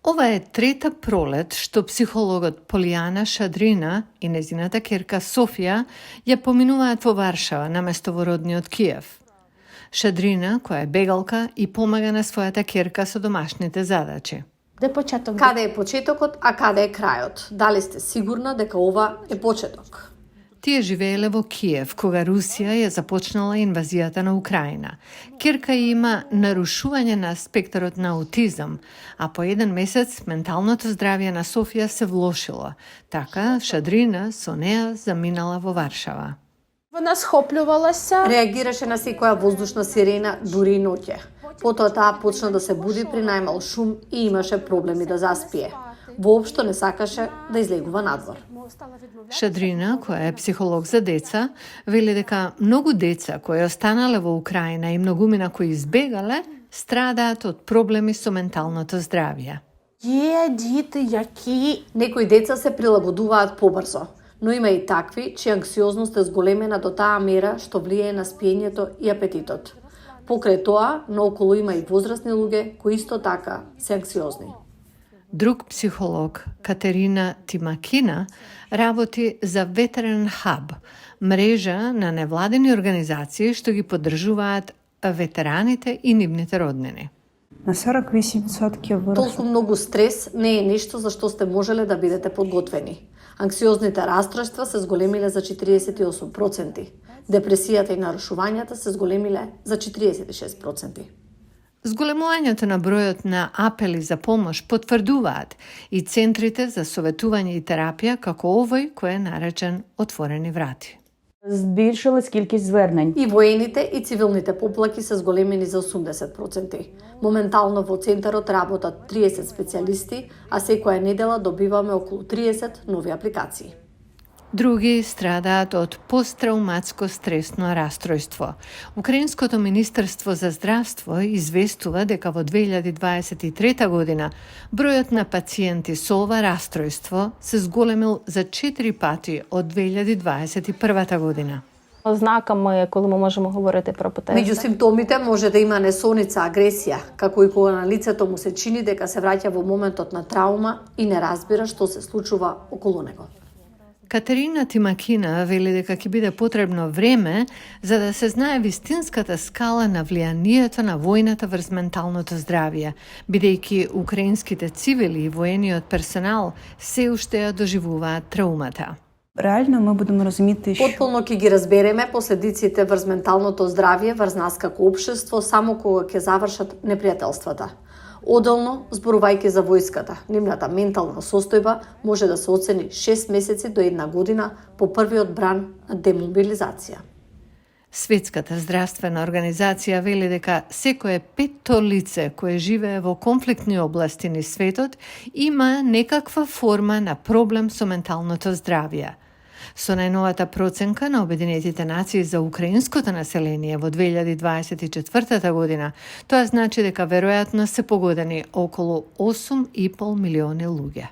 Ова е трета пролет што психологот Полијана Шадрина и незината ќерка Софија ја поминуваат во Варшава наместо во родниот Киев. Шадрина, која е бегалка, и помага на својата ќерка со домашните задачи. Каде е почетокот, а каде е крајот? Дали сте сигурна дека ова е почеток? Тие живееле во Киев, кога Русија ја започнала инвазијата на Украина. Ќерка има нарушување на спектарот на аутизам, а по еден месец менталното здравје на Софија се влошило. Така, Шадрина со неа заминала во Варшава. Вона схоплювалася. Реагираше на секоја воздушна сирена, дури и ноќе. Потоа таа почна да се буди при најмал шум и имаше проблеми да заспие. Воопшто не сакаше да излегува надвор. Шадрина, која е психолог за деца, вели дека многу деца кои останале во Украина и многумина кои избегале, страдаат од проблеми со менталното здравје. Є діти, які Некои деца се прилагодуваат побрзо, но има и такви чија анксиозност е зголемена до таа мера што влијае на спиењето и апетитот. Покрај тоа, наоколу има и возрастни луѓе кои исто така се анксиозни. Друг психолог, Катерина Тимакина, работи за Veteran Hub, мрежа на невладени организации што ги поддржуваат ветераните и нивните роднини. На 48% вырос. Толку многу стрес не е нешто за што сте можеле да бидете подготвени. Анксиозните расстройства се зголемиле за 48%. Депресијата и нарушувањата се зголемиле за 46%. Зголемувањето на бројот на апели за помош потврдуваат и центрите за советување и терапија како овој кој е наречен Отворени врати. Збільшилась кількість звернень. И воените и цивилните поплаки се зголемени за 80%. Моментално во центарот работат 30 специјалисти, а секоја недела добиваме околу 30 нови апликации. Други страдаат од посттрауматско стресно растројство. Украинското Министерство за здравство известува дека во 2023 година бројот на пациенти со ова растројство се зголемил за 4 пати од 2021 година. ознаками, коли ми можемо говорити про ПТСД? Меѓу симптомите може да има несоница, агресија, како и кога на лицето му се чини дека се враќа во моментот на траума и не разбира што се случува околу него. Катерина Тимакина вели дека ќе биде потребно време за да се знае вистинската скала на влијанието на војната врз менталното здравје, бидејќи украинските цивили и воениот персонал се уште ја доживуваат траумата. Реально ми будемо розуміти, що Потполно ќе ги разбереме последиците врз менталното здравје врз нас како општество само кога ќе завршат непријателствата. Оделно, зборувајќи за војската, нивната ментална состојба може да се оцени 6 месеци до 1 година по првиот бран на демобилизација. Светската здравствена организација вели дека секое 5-то лице кое живее во конфликтни области низ светот има некаква форма на проблем со менталното здравје. Со најновата проценка на Обединетите нации за украинското население во 2024 година, тоа значи дека веројатно се погодени околу 8,5 милиони луѓе.